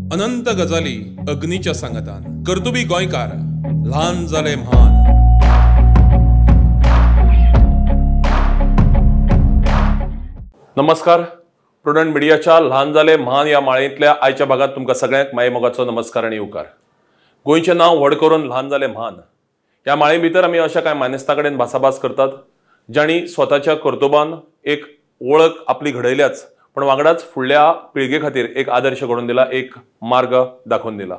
अनंत गजाली अग्नीच्या सांगातान. कर्तुबी गोंयकार, ल्हान जाले म्हान. नमस्कार. प्रुडंट मिडियाच्या ल्हान जाले म्हान ह्या माळेंतल्या आयच्या भागांत तुमकां सगळ्यांक मायेमोगाचो नमस्कार आनी येवकार. गोंयचें नांव व्हड करून ल्हान जाले म्हान ह्या माळे भितर आमी अशा कांय मानेस्तां कडेन भासाभास करतात जांणी स्वताच्या कर्तुबान एक वळख आपली घडयल्याच, पण वांगडाच फुडल्या पिळगे खातीर एक आदर्श घडोवन दिला, एक मार्ग दाखोवन दिला.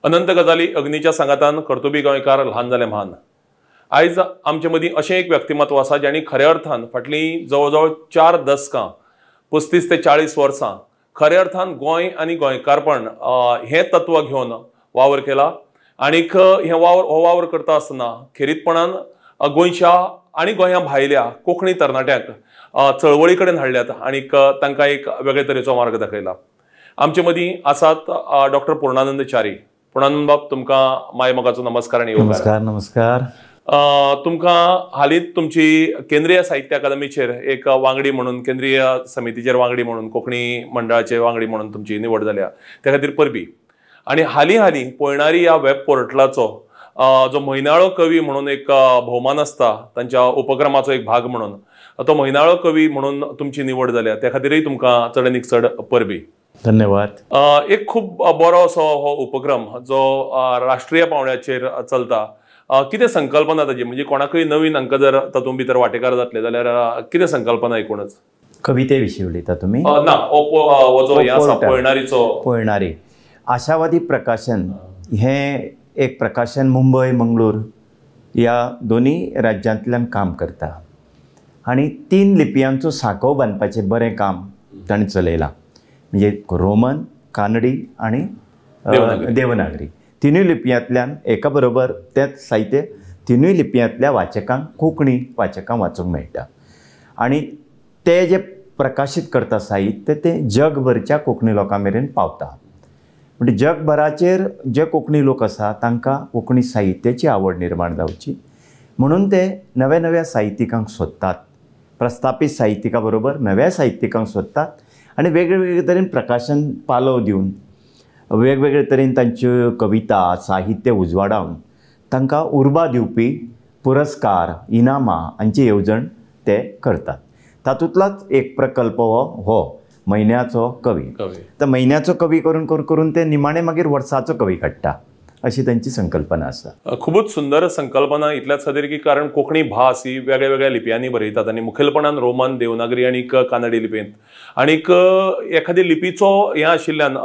अनंत गजाली अग्नीच्या सांगातान कर्तुबी गोंयकार, ल्हान जाले म्हान. आयज आमचे मदीं अशें एक व्यक्तिमत्व आसा जांणी खऱ्या अर्थान फाटलीं जवळ जवळ 4 दसकां, 35 ते 40 वर्सां खऱ्या अर्थान गोंय आनी गोंयकारपण हें तत्व घेवन वावर केला. आनीक हें वावर हो वावर करता आसतना खेरीतपणान गोंयच्या आनी गोंया भायल्या कोंकणी तरणाट्यांक चळवळी कडेन हाडल्यात आनीक तांकां एक वेगळे तरेचो मार्ग दाखयला. आमचे मदीं आसात डॉक्टर पूर्णानंद च्यारी. पूर्णानंद बाब, तुमकां मायमोगाचो नमस्कार आनी येवकार. नमस्कार. नमस्कार. तुमकां हालींच तुमची केंद्रीय साहित्य अकादमीचेर एक वांगडी म्हणून, केंद्रीय समितीचेर वांगडी म्हणून, कोंकणी मंडळाचे वांगडी म्हणून तुमची निवड जाल्या, त्या खातीर परबी. आनी हालीं हालीं पयणारी ह्या वेब पोर्टलाचो जो म्हयनाळो कवी म्हणून एक भोवमान आसता, तांच्या उपक्रमाचो एक भाग म्हणून तो म्हयनाळो कवी म्हणून तुमची निवड जाल्या, त्या खातीरय तुमकां चड आनी चड परबी. धन्यवाद. एक खूब बरो असो हो उपक्रम जो राष्ट्रीय पावंड्याचेर चलता, कितें संकल्पना ताजी? म्हणजे कोणाकय नवीन हांकां जर तातूंत भितर वांटेकार जातले जाल्यार कितें संकल्पना एकूणच? कविते विशीं उलयता तुमी? ना, हो जो हें आसा पयणारीचो, पयणारी आशावादी प्रकाशन हें एक प्रकाशन मुंबय, मंगळूर ह्या दोनूय राज्यांतल्यान काम करता आनी 3 लिपयांचो सांकव बांदपाचें बरें काम ताणें चलयलां. म्हणजे रोमन, कानडी आनी देवनागरी, तिनूय लिपयांतल्यान एका बरोबर तेंच साहित्य तिनूय लिपयांतल्या वाचकांक, कोंकणी वाचकांक वाचूंक मेळटा. आनी ते जे प्रकाशीत करता साहित्य तें जगभरच्या कोंकणी लोकां मेरेन पावता. म्हणजे जगभराचेर जे कोंकणी लोक आसा तांकां कोंकणी साहित्याची आवड निर्माण जावची म्हणून ते नव्या नव्या साहित्यिकांक सोदतात, प्रस्थापीत साहित्यिका बरोबर नव्या साहित्यिकांक सोदतात आनी वेगळे वेगळे तरेन प्रकाशन पालव दिवन वेगवेगळे तरेन तांच्यो कविता साहित्य उजवाडावन तांकां उर्बा दिवपी पुरस्कार, इनामां हांची येवजण ते करतात. तातूंतलोच एक प्रकल्प हो म्हयन्याचो कवी. तर म्हयन्याचो कवी करून करून करून ते निमाणे मागीर वर्साचो कवी काडटा, अशी तांची संकल्पना आसा. खुबूच सुंदर संकल्पना इतल्याच खातीर की कारण कोंकणी भास ही वेगळ्या वेगळ्या लिपयांनी बरयतात आनी मुखेलपणान रोमन, देवनागरी आनी कानडी लिपयेंत. आनीक एखादी लिपीचो हें आशिल्ल्यान,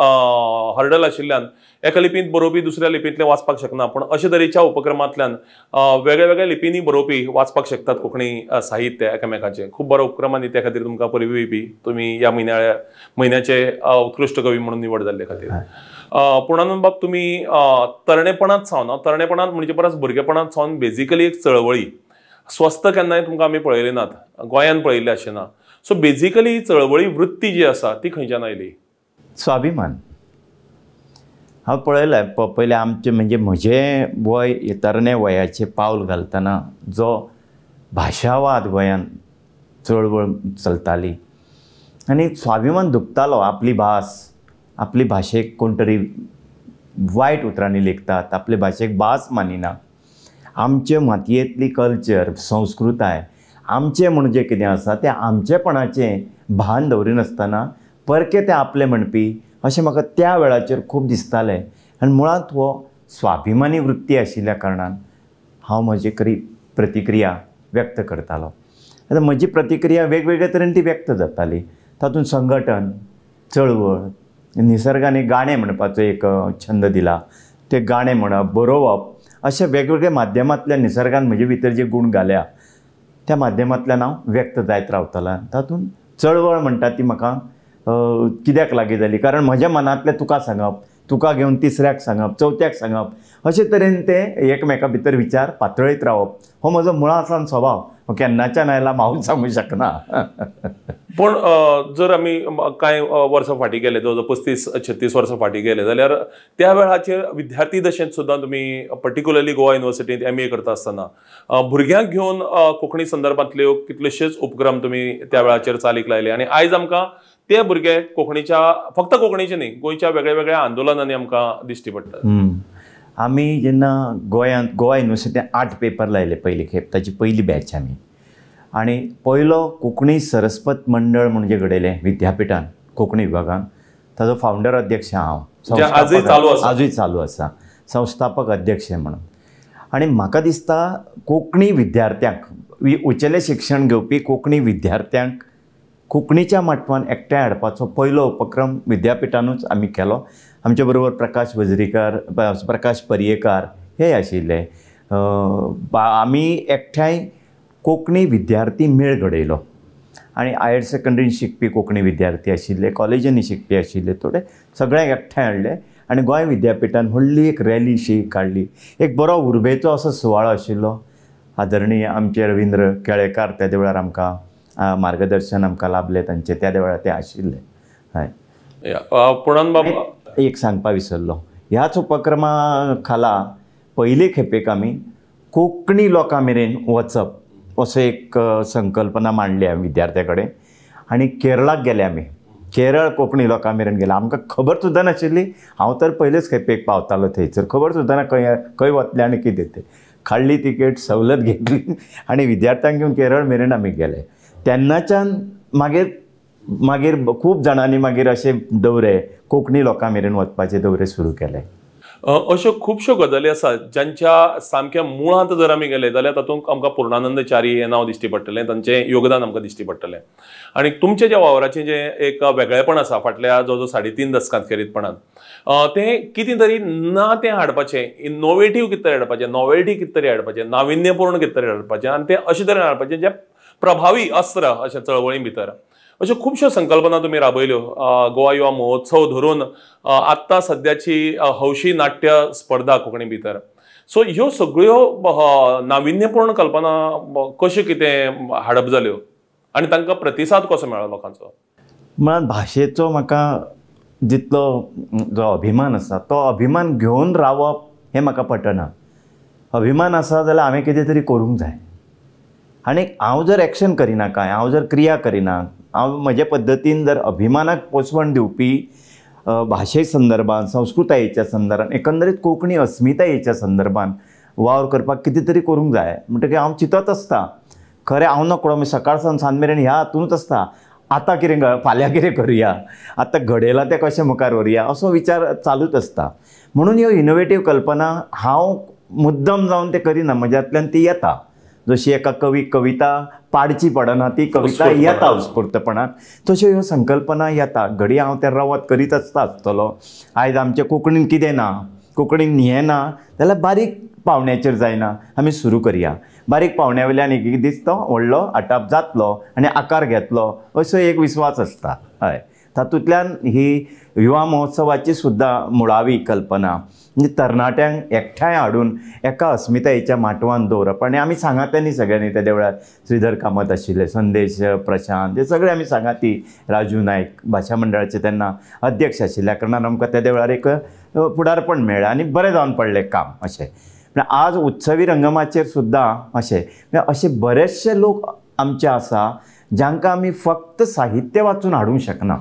हर्डल आशिल्ल्यान एका लिपींत बरोवपी दुसऱ्या लिपींतलें वाचपाक शकना, पूण अशे तरेच्या उपक्रमांतल्यान वेगळ्या वेगळ्या लिपींनी बरोवपी वाचपाक शकतात कोंकणी साहित्य एकामेकाचें. खूब बरो उपक्रम आनी त्या खातीर तुमकां परबी बी तुमी ह्या म्हयन्याचे उत्कृश्ट कवी म्हणून निवड जाल्ले खातीर. पूर्णानंद बाब, तुमी तरणेपणांत सावन, तरणेपणांत म्हणजे परस भुरगेपणांत सावन बेजिकली एक चळवळी स्वस्थ केन्नाय तुमकां आमी पळयली नात, गोंयान पळयल्ली अशें ना. सो बेजिकली चळवळी वृत्ती जी आसा ती खंयच्यान आयली? स्वाभिमान. हांव पळयलें पयलें आमचें, म्हणजे म्हजें वय तरणे वयाचें पावल घालतना जो भाशावाद गोंयान चळवळ चलताली आनी स्वाभिमान दुखतालो. आपली भास, आपली भाशेक कोण तरी वायट उतरांनी लेखतात, आपले भाशेक भास मानिना, आमचे मातयेंतली कल्चर, संस्कृताय आमचें म्हूण जें कितें आसा तें आमचेपणाचें भान दवरिनासतना परके तें आपलें म्हणपी अशें म्हाका त्या वेळाचेर खूब दिसतालें. आनी मुळांत हो स्वाभिमानी वृत्ती आशिल्ल्या कारणान हांव म्हजी खरी प्रतिक्रिया व्यक्त करतालो. आतां म्हजी प्रतिक्रिया वेगवेगळे तरेन ती व्यक्त जाताली. तातूंत संघटन, चळवळ, निसर्गाने गाणें म्हणपाचो एक छंद दिला, ते गाणें म्हणप, बरोवप, अशा वेगवेगळ्या माध्यमांतल्यान निसर्गान म्हजे भितर जे गूण घाल्या त्या माध्यमांतल्यान हांव व्यक्त जायत रावतालो. तातूंत चळवळ म्हणटा ती म्हाका कित्याक लागीं जाली, कारण म्हज्या मनांतलें तुका सांगप, तुका घेवन तिसऱ्याक सांगप, चवथ्याक सांगप, अशे तरेन ते एकमेका भितर विचार पातळीत रावप हो म्हजो मुळासान स्वभाव. केन्नाच्यान आयला हांव सांगूंक शकना. पूण जर आमी कांय वर्सां फाटीं गेले, जवळ जवळ 35-36 वर्सां फाटीं गेले जाल्यार त्या वेळाचेर विद्यार्थी दशेंत सुद्दां तुमी पर्टिक्युलरली गोवा युनिवर्सिटींत MA करता आसतना भुरग्यांक घेवन कोंकणी संदर्भांतल्यो कितलेशेच उपक्रम तुमी त्या वेळाचेर चालीक लायले आनी आयज आमकां ते भुरगे कोंकणीच्या, फक्त कोंकणीचे न्ही, गोंयच्या वेगळ्या वेगळ्या आंदोलनांनी आमकां दिश्टी पडटात. आमी जेन्ना गोंयांत गोवा युनिवर्सिटीन 8 पेपर लायले पयली खेप, ताची पयली बॅच आमी, आनी पयलो कोंकणी सरस्पत मंडळ म्हणजे घडयलें विद्यापिठान कोंकणी विभागान, ताजो फावंडर अध्यक्ष हांव, आजूय चालू आसा, आजूय चालू आसा, संस्थापक अध्यक्ष म्हणून. आनी म्हाका दिसता कोंकणी विद्यार्थ्यांक, उंचेलें शिक्षण घेवपी कोंकणी विद्यार्थ्यांक कोंकणीच्या माटवान एकठांय हाडपाचो पयलो उपक्रम विद्यापिठानूच आमी केलो. आमचे बरोबर प्रकाश वजरीकर, प्रकाश पर्येकार हे आशिल्ले. आमी एकठांय कोंकणी विद्यार्थी मेळ घडयलो आनी हायर सेकंडरीन शिकपी कोंकणी विद्यार्थी आशिल्ले, कॉलेजींनी शिकपी आशिल्ले, थोडे सगळ्यांक एकठांय हाडले आनी गोंय विद्यापिठान व्हडली एक रॅलीशी काडली. एक बरो उर्बेचो असो सुवाळो आशिल्लो. आदरणीय आमचे रविंद्र केळेकार त्या वेळार आमकां मार्गदर्शन आमकां लाभलें तांचें, त्या वेळार ते आशिल्ले. हय, पुर्णानंद बाब एक सांगपा विसरलो, ह्याच उपक्रमा खाला पयले खेपेक आमी कोंकणी लोकां मेरेन वचप असो एक संकल्पना मांडली आमी विद्यार्थ्यां कडेन आनी केरळाक गेले आमी. केरळ कोंकणी लोकां मेरेन गेले, आमकां खबर सुद्दां नाशिल्ली. हांव तर पयलेच खेपेक पावतालो थंयसर, खबर सुद्दां ना खंय खंय वतले आनी कितें तें. काडली तिकेट, सवलत घेतली आनी विद्यार्थ्यांक घेवन केरळ मेरेन आमी गेले. तेन्नाच्यान मागीर मागीर खूब जाणांनी मागीर अशे दौरे कोंकणी लोकां मेरेन वचपाचे दौरे सुरू केले. अश्यो खुबश्यो गजाली आसात ज्यांच्या सामक्या मुळांत जर आमी गेले जाल्यार तातूंत आमकां पूर्णानंद च्यारी हें नांव दिश्टी पडटलें, तांचें योगदान आमकां दिश्टी पडटलें. आनी तुमच्या ज्या वावराचें जें एक वेगळेपण आसा फाटल्या जो जो 3.5 दसकांत खेरीतपणान, तें कितें तरी ना तें हाडपाचें, इनोवेटीव कितें तरी हाडपाचें, नॉवेल्टी कितें तरी हाडपाचें, नाविन्यपूर्ण कितें तरी हाडपाचें आनी तें अशें तरेन हाडपाचें जें प्रभावी अस्त्र अशें चळवळी भितर. अश्यो खुबश्यो संकल्पना तुमी राबयल्यो. गोवा युवा महोत्सव धरून आत्तां सद्याची हौशी नाट्य स्पर्धा कोंकणी भितर, सो ह्यो सगळ्यो नाविन्यपूर्ण कल्पना कश्यो कितें हाडप जाल्यो आनी तांकां प्रतिसाद कसो मेळ्ळो लोकांचो? मुळांत भाशेचो म्हाका जितलो जो अभिमान आसा तो अभिमान घेवन रावप हें म्हाका पटना. अभिमान आसा जाल्यार हांवें कितें तरी करूंक जाय आनी हांव जर एक्शन करिना कांय, हांव जर क्रिया करिना, हांव म्हजे पद्दतीन जर अभिमानाक पोसवण दिवपी भाशे संदर्भान, संस्कृतायेच्या संदर्भान, एकंदरीत कोंकणी अस्मितायेच्या संदर्भान वावर करपाक कितें तरी करूंक जाय. म्हणटकीर हांव चिंतत आसता, खरें हांव नकळो, सकाळ सावन सांज मेरेन ह्या हातूनच आसता, आतां कितें फाल्यां कितें करुया, आतां घडयलां तें कशें मुखार व्हरुया, असो विचार चालूच आसता. म्हणून ह्यो इनोवेटीव कल्पना हांव मुद्दम जावन तें करिना, म्हज्यांतल्यान ती येता. जशी एका कवी कविता पाडची पडना, ती कविता येता उत्स्फूर्तपणान, तश्यो ह्यो संकल्पना येता. घडये हांव तें रवत करीत आसता आसतलो. आयज आमच्या कोंकणीन कितें ना, कोंकणीन हें ना जाल्यार बारीक पावण्याचेर जायना, आमी सुरू करया. बारीक पावण्या वयल्यान एक एक दीस तो व्हडलो आटाप जातलो आनी आकार घेतलो असो एक विस्वास आसता. हय, तातूंतल्यान ही युवा महोत्सवाची सुद्दां मुळावी कल्पना म्हणजे तरणाट्यांक एकठांय हाडून एका अस्मितायेच्या माटवान दवरप. आनी आमी सांगात्यांनी सगळ्यांनी त्या वेळार श्रीधर कामत आशिल्ले, संदेश प्रशांत, हे सगळे आमी सांगाती, राजू नायक भाशा मंडळाचे तेन्ना अध्यक्ष आशिल्ल्या कारणान आमकां त्या वेळार एक फुडारपण मेळ्ळें आनी बरें जावन पडलें काम अशें. आज उत्सवी रंगमाचयेर सुद्दां अशें अशे बरेचशे लोक आमचे आसा जांकां आमी फक्त साहित्य वाचून हाडूंक शकना,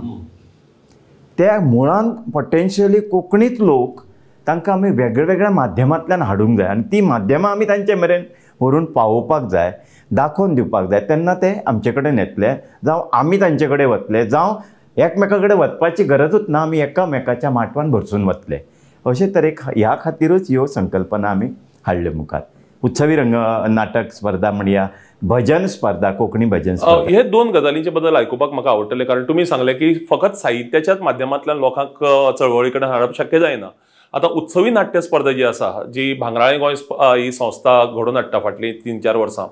त्या मुळांत पोटेन्शियली कोंकणीत लोक तांकां आमी वेगळ्या वेगळ्या माध्यमांतल्यान हाडूंक जाय आनी ती माध्यमां आमी तांचे मेरेन व्हरून पावोवपाक जाय, दाखोवन दिवपाक जाय. तेन्ना ते आमचे कडेन येतले, जावं आमी तांचे कडेन वतले, जावं एकमेका कडेन वचपाची गरजूच ना, आमी एकामेकाच्या माटवान भरसून वतले. अशे तरेक ह्या खातीरूच ह्यो संकल्पना आमी हाडल्यो मुखार. उत्सवी रंग नाटक स्पर्धा म्हणया, भजन स्पर्धा, कोंकणी भजन स्पर्धा, हे दोन गजालींचे बद्दल आयकुपाक म्हाका आवडटलें. कारण तुमी सांगलें की फकत साहित्याच्याच माध्यमांतल्यान लोकांक चळवळी कडेन हाडप शक्य जायना. आतां उत्सवी नाट्य स्पर्धा जी आसा, जी भांगराळे गोंय ही संस्था घडोवन हाडटा फाटलीं 3-4 वर्सां,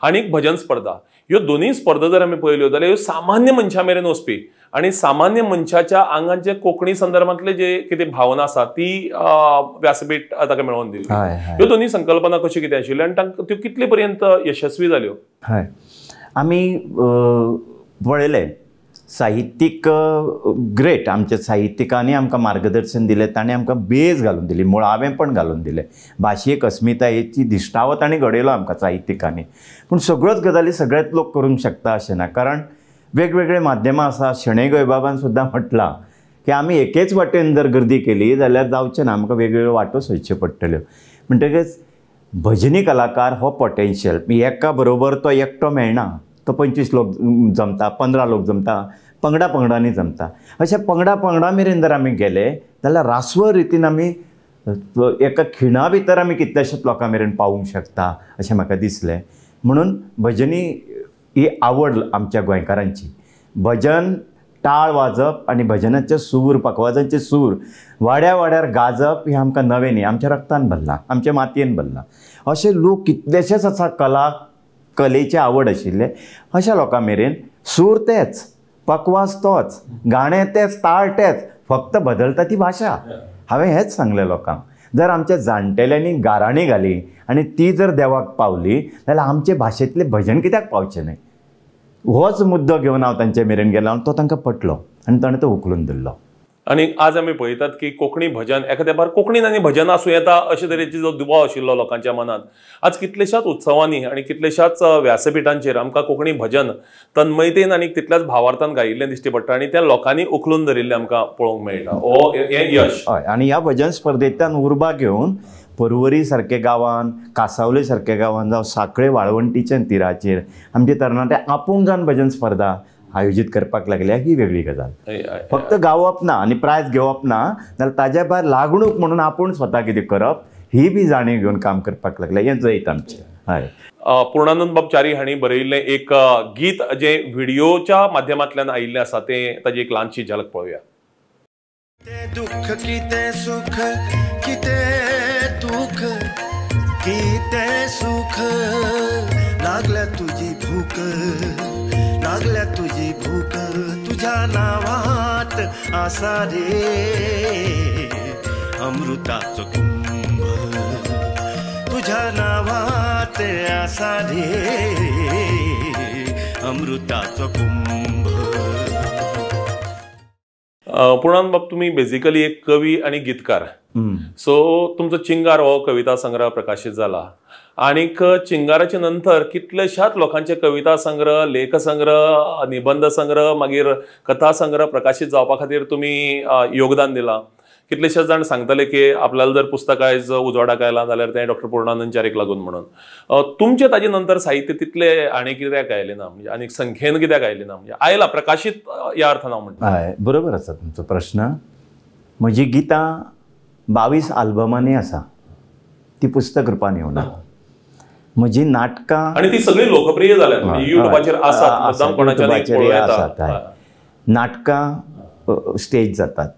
आनी एक भजन स्पर्धा, ह्यो दोनूय स्पर्धा जर आमी पळयल्यो जाल्यार ह्यो सामान्य मनशां मेरेन वचपी आनी सामान्य मनशाच्या आंगांत जे कोंकणी संदर्भांतले जे कितें भावना आसा ती व्यासपीठ ताका मेळोवन दिली. ह्यो दोनूय संकल्पना कश्यो कितें आशिल्ल्यो आनी तांकां त्यो कितले पर्यंत यशस्वी जाल्यो? हय, आमी पळयलें साहित्यीक ग्रेट, आमच्या साहित्यिकांनी आमकां मार्गदर्शन दिलें, ताणें आमकां बेज घालून दिली, मुळावेंपण घालून दिलें, भाशेक अस्मितायेची दिश्टावो ताणें घडयलो आमकां साहित्यिकांनी. पूण सगळ्योच गजाली सगळेच लोक करूंक शकता अशें ना, कारण वेगवेगळे माध्यमां आसा. शणै गोंयबाबान सुद्दां म्हटलां की आमी एकेच वाटेन जर गर्दी केली जाल्यार जावचें ना, आमकां वेगवेगळ्यो वाटो सोदच्यो पडटल्यो. म्हणटकच भजनी कलाकार हो पोटेन्शियल एका बरोबर तो एकटो मेळना, तो 25 लोक जमता, 15 लोक जमता, पंगडा पंगडांनी जमता. अशें पंगडा पंगडा मेरेन जर आमी गेले जाल्यार रासवळ रितीन आमी एका खिणा भितर आमी कितल्याशाच लोकां मेरेन पावूंक शकता अशें म्हाका दिसलें. म्हणून भजनी ही आवड आमच्या गोंयकारांची. भजन टाळ वाजप आनी भजनाचे सूर, पखवाजांचे सूर वाड्या वाड्यार गाजप हें आमकां नवें न्ही, आमच्या रक्तान भरलां, आमच्या मातयेन भरलां. अशे लोक कितलेशेच आसा कला कलेची आवड आशिल्ले, अशा लोकां मेरेन सूर तेच, पकवाज तोच, गाणें तेच, ताळ तेच, फक्त बदलता ती भाशा. हांवें हेंच सांगलें लोकांक, जर आमच्या जाणटेल्यांनी गाराणी घाली आनी ती जर देवाक पावली जाल्यार आमचे भाशेंतलें भजन कित्याक पावचें न्हय? होच मुद्दो घेवन हांव तांचे मेरेन गेलो आनी तो तांकां पटलो आनी ताणें तो उखलून धरलो. आनी आज आमी पळयतात की कोंकणी भजन एका तेंपार कोंकणीन आनी भजन आसूं येता अशे तरेची जो दुबाव आशिल्लो लोकांच्या मनांत, आज कितलेशाच उत्सवांनी आनी कितलेशाच व्यासपिठांचेर आमकां कोंकणी भजन तन्मयतेन आनी तितल्याच भावार्थान गायिल्लें दिश्टी पडटा आनी त्या लोकांनी उखलून धरिल्लें आमकां पळोवंक मेळटा. हो हें यश. हय, आनी ह्या भजन स्पर्धेंतल्यान उर्बा घेवन पर्वरी सारके गांवान, कासावले सारके गांवान, जावं साखळे वाळवंटीच्या तिराचेर आमचे तरणाटे आपूण जावन भजन स्पर्धा आयोजीत करपाक लागल्या. ही वेगळी गजाल. फक्त गावप ना आनी प्रायज घेवप ना, जाल्यार ताज्या भायर लागणूक म्हणून आपूण स्वता कितें करप ही बी जाणीव घेवन काम करपाक लागल्या. हें जैत आमचें. हय. पूर्णानंद बाब च्यारी हांणी बरयिल्लें एक गीत जें व्हिडियोच्या माध्यमांतल्यान आयिल्लें आसा तें ताजी एक ल्हानशी झलक पळोवया. दुःख कितें सुख कितें दुःख कितें सुख, लागल्या तुजी भूक, लागल्या तुजी भूक, तुझ्या नावात आसा रे अमृताचो कुंभ, तुझ्या नावात आसा रे अमृताचो कुंभ. पूर्णानंद बाब, तुम्ही बेसिकली एक कवी आणि गीतकार. सो तुमचो चिंगार हो कविता संग्रह प्रकाशित जाला आनीक चिंगाराचे नंतर कितलेशाच लोकांचे कविता संग्रह, लेखसंग्रह, निबंध संग्रह, मागीर कथा संग्रह प्रकाशित जावपा खातीर तुमी योगदान दिलां. कितलेशेच जाण सांगतले की आपल्याला जर पुस्तक आयज उजवाडाक आयलां जाल्यार तें डॉक्टर पूर्णानंद च्यारीक लागून म्हणून. तुमचें ताजे नंतर साहित्य तितलें आनी कित्याक आयलें ना, म्हणजे आनी संख्येन कित्याक आयलें ना, म्हणजे आयलां प्रकाशीत ह्या अर्थान हांव म्हणटा. हय, बरोबर आसा तुमचो प्रश्न. म्हजी गितां 22 आल्बमांनी आसा, ती पुस्तक रुपान येवना. म्हजी नाटकां आनी ती सगळीं लोकप्रिय जाल्यात, युट्यूबाचेर आसात, कोणाच्यान आसात. नाटकां स्टेज जातात.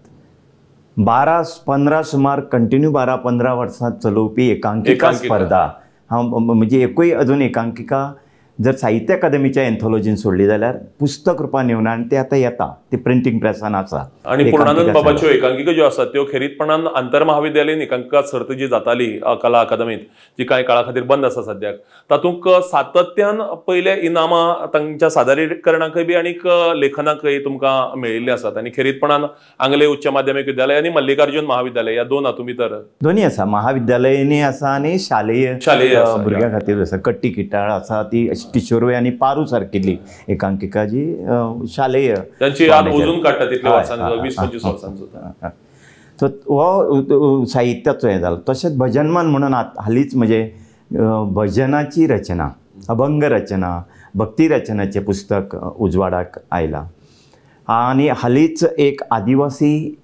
12-15 सुमार कंटिन्यू 12-15 वर्सां चलोवपी एकांकिका स्पर्धा. हांव म्हणजे एकूय अजून एकांकिका जर साहित्य अकादमीच्या एन्थोलॉजीन सोडली जाल्यार पुस्तक रुपान येवना आनी ते आतां येता, ती प्रिंटींग प्रेसान आसा. आनी पूर्णानंद बाबाच्यो एकांकिका ज्यो आसात त्यो खेरीतपणान आंतरमहाविद्यालयीन एकांकिका सर्त जी जाताली कला अकादमींत, जी कांय काळा खातीर बंद आसा सद्याक, तातूंत सातत्यान पयले इनामां तांच्या सादरीकरणाकय बी आनीक लेखनाकय तुमकां मेळिल्लीं आसात. आनी खेरीतपणान आंगले उच्च माध्यमीक विद्यालय आनी मल्लिकार्जुन महाविद्यालय ह्या दोन हातूंत भितर दोन्ही आसा, महाविद्यालयीनय आसा आनी शालेय भुरग्यां खातीर आसा. कट्टी किटाळ आसा, ती किशोरवय आनी पारू सारकिल्ली एकांकिका जी शालेय तांची याद अजून काडटा तितल्या वर्सांचो, 20-25 वर्सांचो. सो हो साहित्याचो हें जालो. तशेंच भजनमान म्हणून हालींच म्हणजे भजनाची रचना, अभंग रचना, भक्ती रचनाचें पुस्तक उजवाडाक आयलां. आनी हालींच एक आदिवासी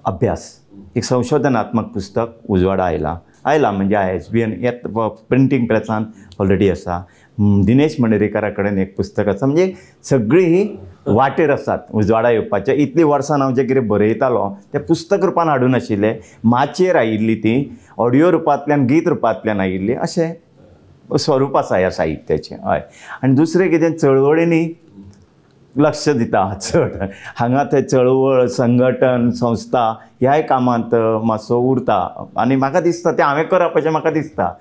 अभ्यास, एक संशोधनात्मक पुस्तक उजवाडा आयलां म्हणजे ISBN येत प्रिंटींग प्रेसान ऑलरेडी आसा. दिनेश मणेरीकरा कडेन एक पुस्तक आसा. म्हणजे सगळीं ही वाटेर आसात उजवाडा येवपाच्या. इतलीं वर्सां हांव जें कितें बरयतालो तें पुस्तक रुपान हाडून नाशिल्लें, माचयेर आयिल्ली ती ऑडियो रुपांतल्यान, गीत रुपांतल्यान आयिल्ली, अशें स्वरूप आसा ह्या साहित्याचें. हय. आनी दुसरें कितें, चळवळींनी लक्ष दिता चड. हांगा थंय चळवळ, संघटन, संस्था ह्याय कामांत मातसो उरता आनी म्हाका दिसता तें हांवें करप अशें म्हाका दिसता.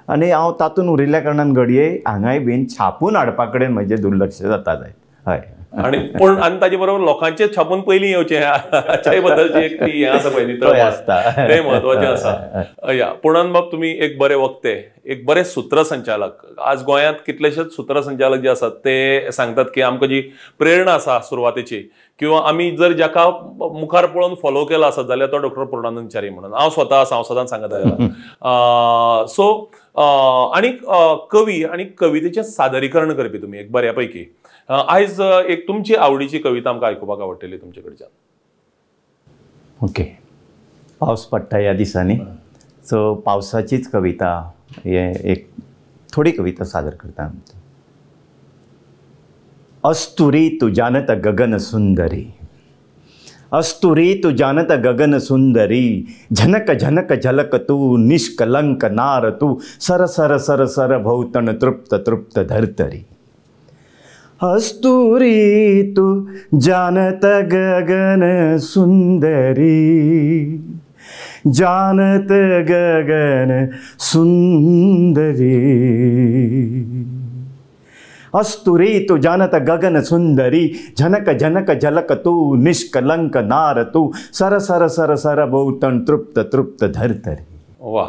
आनी हांव तातूंत उरिल्ल्या कारणान घडये हांगाय बीन छापून हाडपा कडेन म्हजें दुर्लक्ष जाता जायत. हय. आनी पूण आनी ताजे बरोबर लोकांचे छापून पयलीं येवचें हाच्याय बद्दलची एक ती हें आसा पळय थंय आसता, तें म्हत्वाचें आसा. या पूर्णानंद बाब, तुमी एक बरे वक्ते, एक बरे सूत्रसंचालक. आज गोंयांत कितलेशेच सूत्रसंचालक जे आसात ते सांगतात की आमकां जी प्रेरणा आसा सुरवातेची किंवा आमी जर जाका मुखार पळोवन फॉलो केला आसत जाल्यार तो डॉक्टर पूर्णानंद च्यारी म्हणून. हांव स्वता आसा, हांव सदांच सांगत आयला. सो आनी कवी आनी कवितेचें सादरीकरण करपी तुमी एक बऱ्या पैकी. आयज एक तुमची आवडीची कविता आमकां आयकुपाक आवडटली तुमचे कडच्यान. ओके, पावस पडटा ह्या दिसांनी, सो पावसाचीच कविता, हे एक थोडी कविता सादर करता. अस्तुरी तू जानत गगन सुंदरी, अस्तुरी तू जानत गगन सुंदरी, झनक झनक झलक तू निष्कलंक नार तू, सर सर सर सर भोवतण तृप्त तृप्त धरतरी. अस्तुरी तू जानत गगन सुंदरी, जानत गगन सुंदरी. अस्तुरी तू जानत गगन सुंदरी, झनक झनक झलक तू निष्कलंक नार तू, सर सर सर सर भोवतण तृप्त तृप्त धरतरी. वा,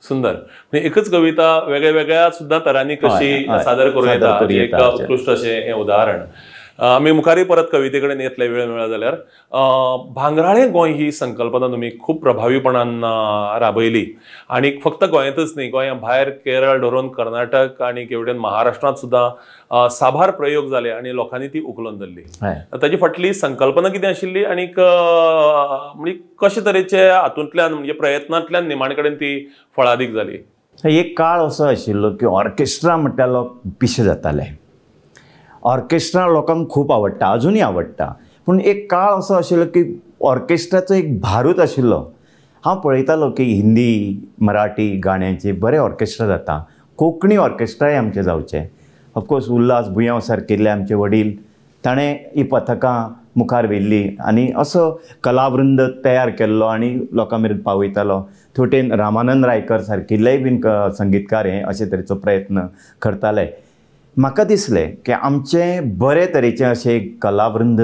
सुंदर. म्हणजे एकच कविता वेगळ्या वेगळ्या सुद्धा तरांनी कशी सादर करूं येता, एक उत्कृश्ट अशें हें उदाहरण. आमी मुखारय परत कविते कडेन येतले वेळ मेळ्ळो जाल्यार. भांगराळें गोंय ही संकल्पना तुमी खूब प्रभावीपणान राबयली आनी फक्त गोंयांतच न्ही, गोंया भायर केरळ धरून कर्नाटक आनी केवडेन महाराष्ट्रांत सुद्दां साबार प्रयोग जाले आनी लोकांनी ती उखलून धरली. ताजी फाटली संकल्पना कितें आशिल्ली आनीक म्हणजे कशे तरेचे हातूंतल्यान म्हणजे प्रयत्नांतल्यान निमाणे कडेन ती फळादीक जाली? एक काळ असो आशिल्लो की ऑर्केस्ट्रा म्हटल्यार लोक पिशे जाताले. ऑर्केस्ट्रा लोकांक खूब आवडटा, अजुनूय आवडटा, पूण एक काळ असो आशिल्लो की ऑर्केस्ट्राचो एक भारूच आशिल्लो. हांव पळयतालो की हिंदी मराठी गाण्यांचे बरे ऑर्केस्ट्रा जाता, कोंकणी ऑर्केस्ट्राय आमचें जावचें. ऑफकोर्स उल्हास बुयांव सारकिल्ले आमचे वडील, ताणें ही पथकां मुखार व्हेल्ली आनी असो कलावृंद तयार केल्लो आनी लोकां मेरेन पावयतालो. थोटेन रामानंद रायकर सारकिल्लेय बीन संगीतकार हे अशे तरेचो प्रयत्न करताले. म्हाका दिसलें की आमचें बरे तरेचें अशें कलावृंद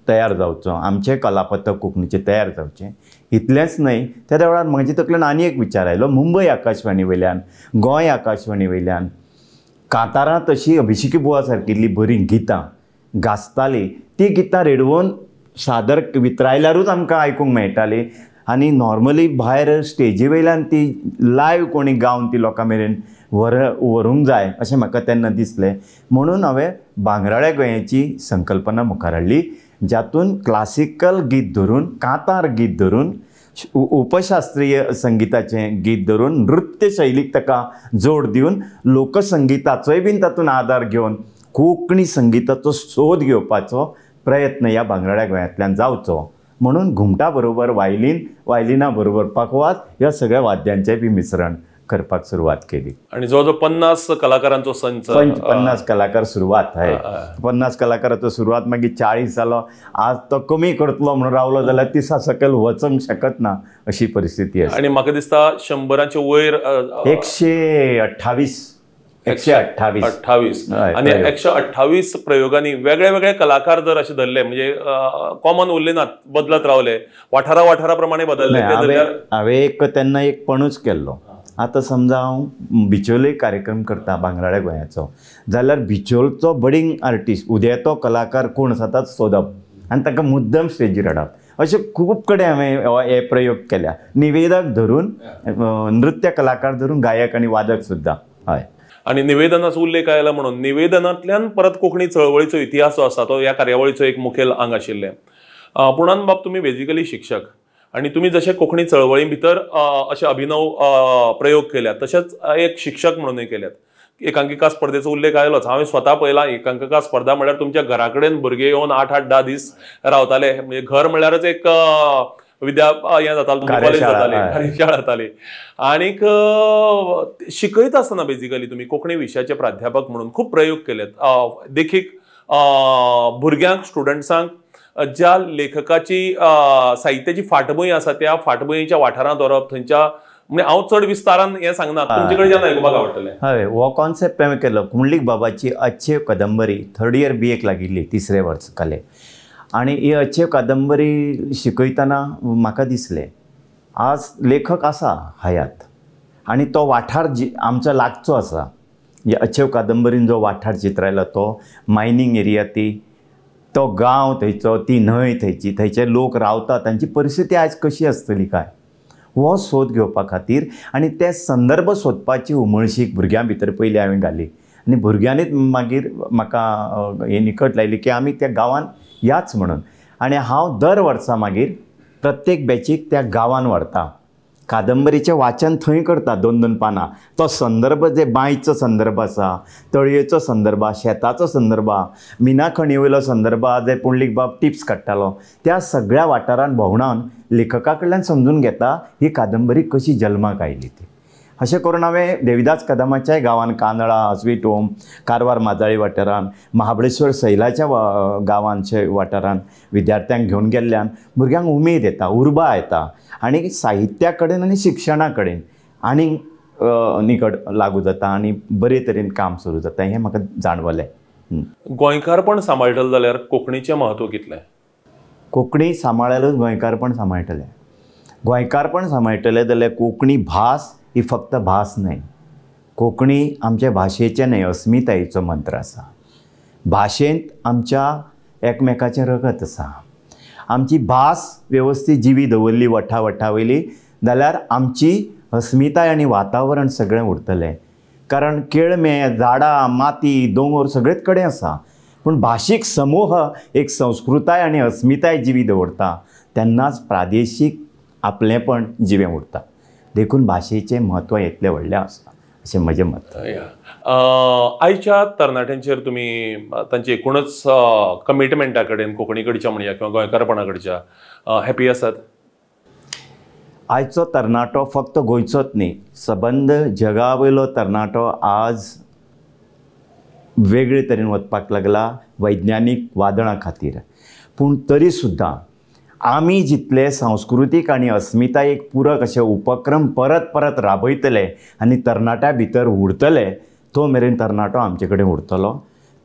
तयार जावचो, आमचें कलापथक कोंकणीचें तयार जावचें. इतलेंच न्हय, त्या वेळार म्हजे तकलेन आनी एक विचार आयलो, मुंबय आकाशवाणी वयल्यान, गोंय आकाशवाणी वयल्यान कांतारां तशी अभिषेकी बुवा सारकिल्लीं बरीं गितां गाजतालीं, तीं गितां रेडवोन सादर वितरायल्यारूच आमकां आयकूंक मेळटालीं आनी नॉर्मली भायर स्टेजी वयल्यान ती लायव कोणी गावन ती लोकां मेरेन व्हरूंक जाय अशें म्हाका तेन्ना दिसलें. म्हणून हांवें भांगराळ्या गोंयाची संकल्पना मुखार हाडली, जातून क्लासिकल गीत धरून, कांतार गीत धरून, उपशास्त्रीय संगीताचें गीत धरून, नृत्य शैलीक ताका जोड दिवन, लोकसंगीताचोय बीन तातूंत आदार घेवन कोंकणी संगीताचो सोद घेवपाचो प्रयत्न ह्या भांगराळ्या गोंयांतल्यान जावचो म्हणून घुमटा बरोबर वायलीन, वायलिना बरोबर पखवाज, ह्या सगळ्या वाद्यांचें बी मिश्रण करपाक सुरवात केली. आणि जवळ जवळ 50 कलाकारांचो संच, 50 कलाकार सुरवात आहे, 50 कलाकाराचो सुरवात, मागीर 40 जालो. आज तो कमी करतलो म्हणून रावलो जाल्यार 30 सकयल वचूंक शकत ना अशी परिस्थिती आसा. आनी म्हाका दिसता 100 वयर 128 128 आनी 128 प्रयोगांनी वेगळे वेगळे कलाकार जर अशे धरले म्हणजे कॉमन उरले नात, बदलत रावले, वाठारा वाठारा प्रमाणे बदलले. हांवें एक तेन्ना एक पणूच केल्लो. आतां समजा हांव बिचोले कार्यक्रम करता भांगराळ्या गोंयाचो, जाल्यार बिचोलचो बडींग आर्टिस्ट उदेतो कलाकार कोण आसा ताचो सोदप आनी ताका मुद्दम स्टेजीर हाडप, अशे खूब कडेन हांवें हे प्रयोग केल्या. निवेदक धरून, नृत्य कलाकार धरून, गायक आनी वादक सुद्दां. हय. आनी निवेदनाचो उल्लेख आयला म्हणून निवेदनांतल्यान परत कोंकणी चळवळीचो इतिहास जो आसा तो ह्या कार्यावळीचो एक मुखेल आंग आशिल्लें. पूर्णानंद बाब, तुमी बेजिकली शिक्षक आनी तुमी जशे कोंकणी चळवळी भितर अशे अभिनव प्रयोग केल्यात तशेंच एक शिक्षक म्हणूनय केल्यात. एकांकिका स्पर्धेचो उल्लेख आयलोच, हांवें स्वता पळयला एकांकिका स्पर्धा म्हळ्यार तुमच्या घरा कडेन भुरगे येवन 8-8, 10 दीस रावताले. म्हणजे घर म्हळ्यारच एक विद्या हें जातालें, कॉलेज जातालें, कार्यशाळा जाताली. आनीक शिकयता आसतना बेजिकली तुमी कोंकणी विशयाचे प्राध्यापक म्हणून खूब प्रयोग केल्यात. देखीक भुरग्यांक, स्टुडंट्सांक ज्या लेखकाची साहित्याची फाटभूंय आसा त्या फाटभुंयेच्या वाठारांत व्हरप, थंयच्या म्हणजे हांव चड विस्तारान हें सांगना, तुमचे कडच्यान आयकुपाक आवडटलें. हय, हो कॉन्सेप्ट हांवें केलो. पुंडलीक बाबाची अच्छेव कादंबरी थर्ड इयर बी एक लागिल्ली, तिसरे वर्स काले. आनी ही अच्छेव कादंबरी शिकयतना म्हाका दिसलें आज लेखक आसा हयात आनी तो वाठार आमचो लागचो आसा. म्हणजे अच्छेव कादंबरीन जो वाठार चित्रायला तो मायनींग एरिया, ती तो गांव थंयचो, ती न्हंय थंयची, थंयचे लोक रावता, तांची परिस्थिती आयज कशी आसतली काय, हो सोद घेवपा खातीर आनी ते संदर्भ सोदपाची उमळशीक भुरग्यां भितर पयलीं हांवें घाली. आनी भुरग्यांनीच मागीर म्हाका हे निकट लायली की आमी त्या गांवान याच म्हणून. आनी हांव दर वर्सा मागीर प्रत्येक बॅचीक त्या गांवान व्हरता, कादंबरीचें वाचन थंय करता, दोन दोन पानां. तो संदर्भ जे बांयचो संदर्भ आसा, तळयेचो संदर्भ, शेताचो संदर्भ, मिना खणी वयलो संदर्भ, जे पुंडलीक बाब टिप्स काडटालो, त्या सगळ्या वाठारान भोंवणान लेखका कडल्यान समजून घेता ही कादंबरी कशी जल्माक आयली ती. अशें करून हांवें देविदास कदमाच्याय गांवान, कांदळा, स्वीट होम, कारवार माजाळी वाठारान, महाबळेश्वर सैलाच्या गांवांच्या वाठारान विद्यार्थ्यांक घेवन गेल्ल्यान भुरग्यांक उमेद येता, उर्बा येता आनी साहित्या कडेन आनी शिक्षणा कडेन आनी निकट लागू जाता आनी बरे तरेन काम सुरू जाता, हें म्हाका जाणवलें. गोंयकारपण सांबाळटलें जाल्यार कोंकणीचें म्हत्व कितलें? कोंकणी सांबाळल्यारूच गोंयकारपण सांबाळटलें. गोंयकारपण सांबाळटलें जाल्यार कोंकणी भास ही फक्त भास न्हय, कोंकणी आमच्या भाशेचें न्हय, अस्मितायेचो मंत्र आसा. भाशेंत आमच्या एकमेकाचें रगत आसा. आमची भास वेवस्थीत जिवी दवरली वठा वठा वयली जाल्यार आमची अस्मिताय आनी वातावरण सगळें उरतलें. कारण केळमे, झाडां, माती, दोंगर सगळेच कडेन आसा, पूण भाशीक समूह एक संस्कृताय आनी अस्मिताय जिवी दवरता तेन्नाच प्रादेशीक आपलेंपण जिवें उरता. देखून भाशेचें म्हत्व इतलें व्हडलें आसा अशें म्हजें मत. आयच्या तरणाट्यांचेर तुमी तांचे एकूणच कमिटमेंटा कडेन, कोंकणी कडच्या म्हणया किंवा गोंयकारपणा कडच्या, हॅपी आसात? आयचो तरणाटो फक्त गोंयचोच न्ही, सबंद जगा वयलो तरणाटो आज वेगळे तरेन वचपाक लागला वैज्ञानीक वादळां खातीर. पूण तरी सुद्दां आमी जितले सांस्कृतीक आनी अस्मितायेक पूरक अशे उपक्रम परत परत राबयतले आनी तरणाट्या भितर उरतले तो मेरेन तरणाटो आमचे कडेन उरतलो.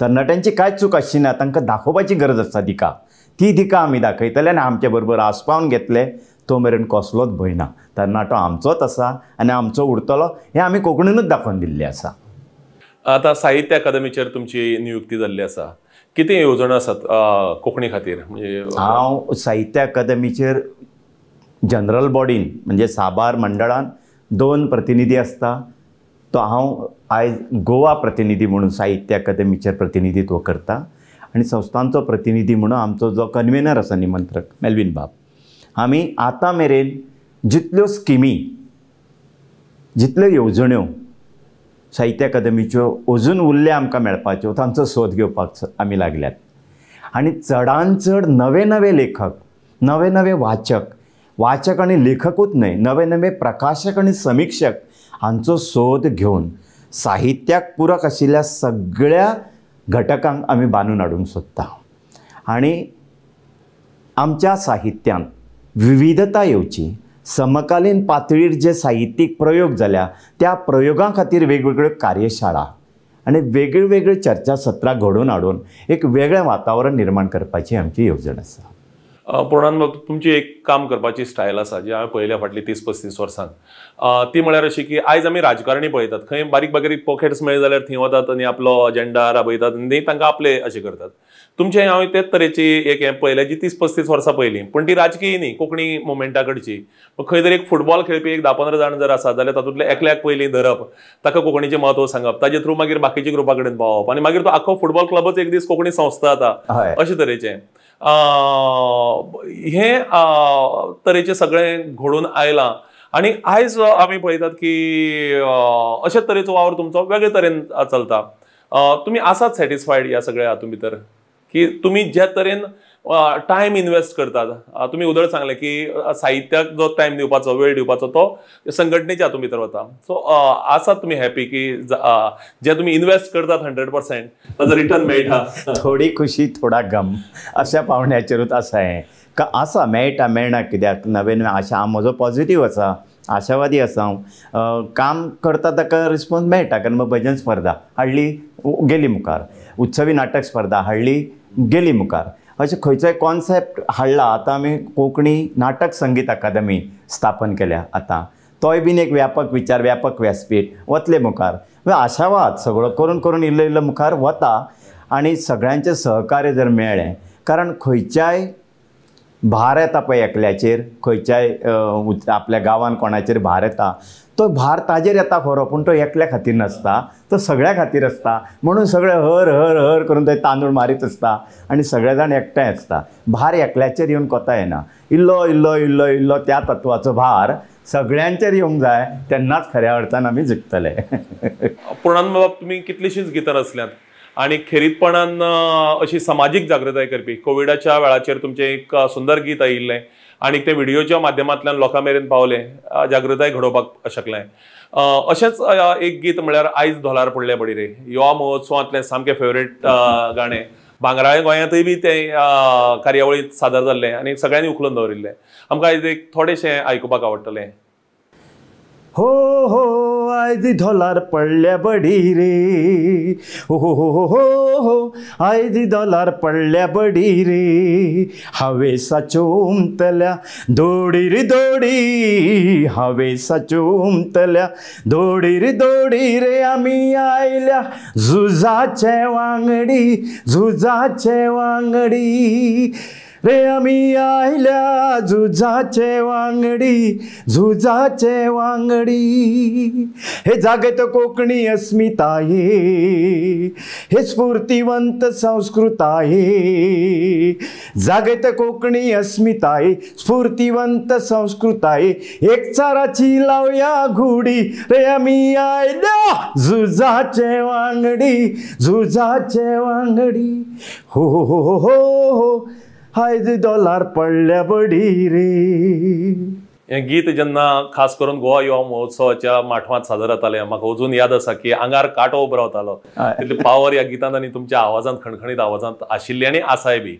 तरणाट्यांची कांयच चूक आसची ना, तांकां दाखोवपाची गरज आसता दिका, ती दिका आमी दाखयतले आनी आमचे बरोबर आसपावन घेतले तो मेरेन कसलोच भंय ना. तरणाटो आमचोच आसा आनी आमचो उरतलो हें आमी कोंकणीनूच दाखोवन दिल्लें आसा. आतां साहित्य अकादमीचेर तुमची नियुक्ती जाल्ली आसा, कितें येवजण्यो आसात कोंकणी खातीर? म्हणजे हांव साहित्य अकादमीचेर जनरल बॉडीन म्हणजे साबार मंडळान 2 प्रतिनिधी आसता, तो हांव आयज गोवा प्रतिनिधी म्हणून साहित्य अकादमीचेर प्रतिनिधित्व करता आनी संस्थांचो प्रतिनिधी म्हणून आमचो जो कन्वेनर आसा निमंत्रक मेल्विन बाब, आमी आतां मेरेन जितल्यो स्किमी, जितल्यो येवजण्यो साहित्य अकादमीच्यो अजून उरल्या आमकां मेळपाच्यो, तांचो सोद घेवपाक आमी लागल्यात. आनी चडान चड नवे नवे लेखक, नवे नवे वाचक, वाचक आनी लेखकूच न्हय, नवे नवे प्रकाशक आनी समिक्षक हांचो सोद घेवन साहित्याक पूरक आशिल्ल्या सगळ्या घटकांक आमी बांदून हाडूंक सोदता. आनी आमच्या साहित्यांत विविधता येवची, समकालीन पातळीर जे साहित्यीक प्रयोग जाल्या त्या प्रयोगां खातीर वेगवेगळ्यो कार्यशाळा आनी वेगळी चर्चा सत्रां घडोवन हाडून एक वेगळें वातावरण निर्माण करपाची आमची येवजण आसा. पूर्णानंद, तुमची एक काम करपाची स्टायल आसा जी हांवें पळयल्या फाटलीं 30-35 वर्सां, ती म्हळ्यार अशी की आयज आमी राजकारणी पळयतात, खंय बारीक बारीक पॉकेट्स मेळ्ळे जाल्यार थंय वतात आनी आपलो अजेंडा राबयतात आनी तांकां आपले अशें करतात. तुमचें हांवें तेच तरेची एक हें पळयलें जी 30-35 वर्सां पयलीं, पूण ती राजकीय न्ही, कोंकणी मुवमेंटा कडची. खंय तरी एक फुटबॉल खेळपी एक 10-15 जाण जर आसा जाल्यार तातूंतले एकल्याक पयलीं धरप, ताका कोंकणीचें म्हत्व सांगप, ताजे थ्रू मागीर बाकीच्या ग्रुपा कडेन पावप आनी मागीर तो आख्खो फुटबॉल क्लबच एक दीस कोंकणी संस्था जाता, अशे तरेचें हे तरेचें सगळें घडून आयलां. आनी आयज आमी पळयतात की अशे तरेचो वावर तुमचो वेगळे तरेन चलता. तुमी आसात सॅटिस्फायड ह्या सगळ्या हातूंत भितर की तुमी जे तरेन टायम इन्वेस्ट करतात, तुमी उदळ सांगलें की साहित्याक जो टायम दिवपाचो, वेळ दिवपाचो तो संघटनेच्या हातूंत भितर वता. सो आसात तुमी हॅपी की जे तुमी इन्वेस्ट करतात 100% ताजो रिटर्न मेळटा? थोडी खुशी थोडा गम अशा पावंड्याचेरूच आसा हें. का आसा मेळटा, मेळना कित्याक नवे नवे आशा, म्हजो पॉझिटीव आसा, आशावादी आसा हांव, काम करता ताका रिस्पॉन्स मेळटा. कारण भजन स्पर्धा हाडली गेली मुखार, उत्सवी नाटक स्पर्धा हाडली गेली मुखार, अशें खंयचोय कॉन्सेप्ट हाडला. आतां आमी कोंकणी नाटक संगीत अकादमी स्थापन केल्या, आतां तोय बीन एक व्यापक विचार, व्यापक व्यासपीठ वतले मुखार. आशावाद सगळो करून करून इल्लो इल्लो मुखार वता आनी सगळ्यांचें सहकार्य जर मेळ्ळें, कारण खंयच्याय भार येता पळय एकल्याचेर, खंयच्याय आपल्या गांवान कोणाचेर भार येता, तो भार ताजेर येता खरो, पूण तो एकल्या खातीर नासता, तो सगळ्या खातीर आसता. म्हणून सगळे हर हर हर करून ते तांदूळ मारीत आसता आनी सगळे जाण एकठांय आसता. भार एकल्याचेर येवन कोता येना, इल्लो इल्लो इल्लो इल्लो त्या तत्वाचो भार सगळ्यांचेर येवंक जाय, तेन्नाच खऱ्या अर्थान आमी जिखतले. पूर्णानंद बाब, तुमी कितलीशींच गितां रचल्यांत आनी खेरीतपणान अशी समाजीक जागृताय करपी, कोविडाच्या वेळाचेर तुमचें एक सुंदर गीत आयिल्लें आनी ते व्हिडियोच्या माध्यमांतल्यान लोकां मेरेन पावलें, जागृताय घडोवपाक शकलें. अशेंच एक गीत म्हळ्यार आयज धोलार पडले बडी रे, युवा महोत्सवांतलें सामकें फेवरेट गाणें. भांगराळे गोंयांतूय बी तें कार्यावळींत सादर जाल्लें आनी सगळ्यांनी उखलून दवरिल्लें. आमकां आयज एक थोडेशें आयकुपाक आवडटलें. हो हो आयज धोलार पडल्या बडी रे, हो हो हो हो आयज धोलार पडल्या बडी रे, हावेसाच्यो उमतल्या दोडी रे दोडी, हावेसाच्यो उमतल्या दोडी रे दोडी रे, आमी आयल्या झुजाचे वांगडी, झुजाचे वांगडी रे, आमी आयल्या झुजाचे वांगडी, झुजाचे वांगडी. हे जागत कोंकणी अस्मिताये, हे स्फूर्तिवंत संस्कृताये, जागत कोंकणी अस्मिताये, स्फूर्तिवंत संस्कृताये, एकचाराची लावया घुडी रे, आमी आयल्या झुजाचे वांगडी, झुजाचे वांगडी. हो हो हो हो आयज डॉलर पडल्या बडी रे. हें गीत जेन्ना खास करून गोवा युवा महोत्सवाच्या माठवांत सादर जातालें, म्हाका अजून याद आसा की आंगार कांटो उबो रावतालो. तितली पावर ह्या गितांत आनी तुमच्या आवाजांत, खणखणीत आवाजांत आशिल्ली आनी आसाय बी.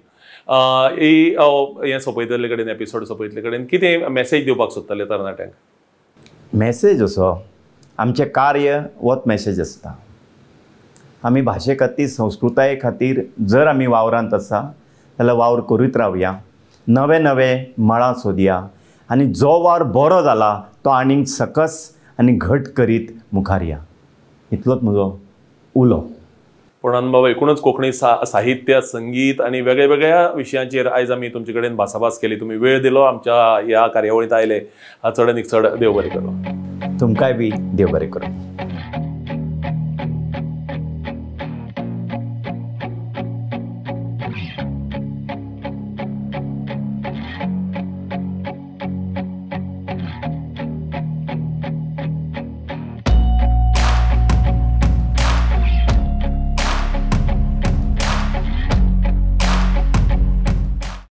हें सोंपयतले कडेन, एपिसोड सोंपयतले कडेन कितें मॅसेज दिवपाक सोदतले तरणाट्यांक? मॅसेज असो, आमचें कार्य होच मॅसेज आसता. आमी भाशे खातीर, संस्कृताये खातीर जर आमी वावरांत आसा जाल्यार वावर करीत रावया, नवे नवे मळां सोदया आनी जो वावर बरो जाला तो आनीक सकस आनी घट करीत मुखार या, इतलोच म्हजो उलो. पूर्णानंद बाबा, एकूणच कोंकणी साहित्य, संगीत आनी वेगळ्या वेगळ्या विशयांचेर आयज आमी तुमचे कडेन भासाभास केली. तुमी वेळ दिलो, आमच्या ह्या कार्यावळींत आयले, चड आनीक चड देव बरें करूं. तुमकांय बी देव बरें करूं.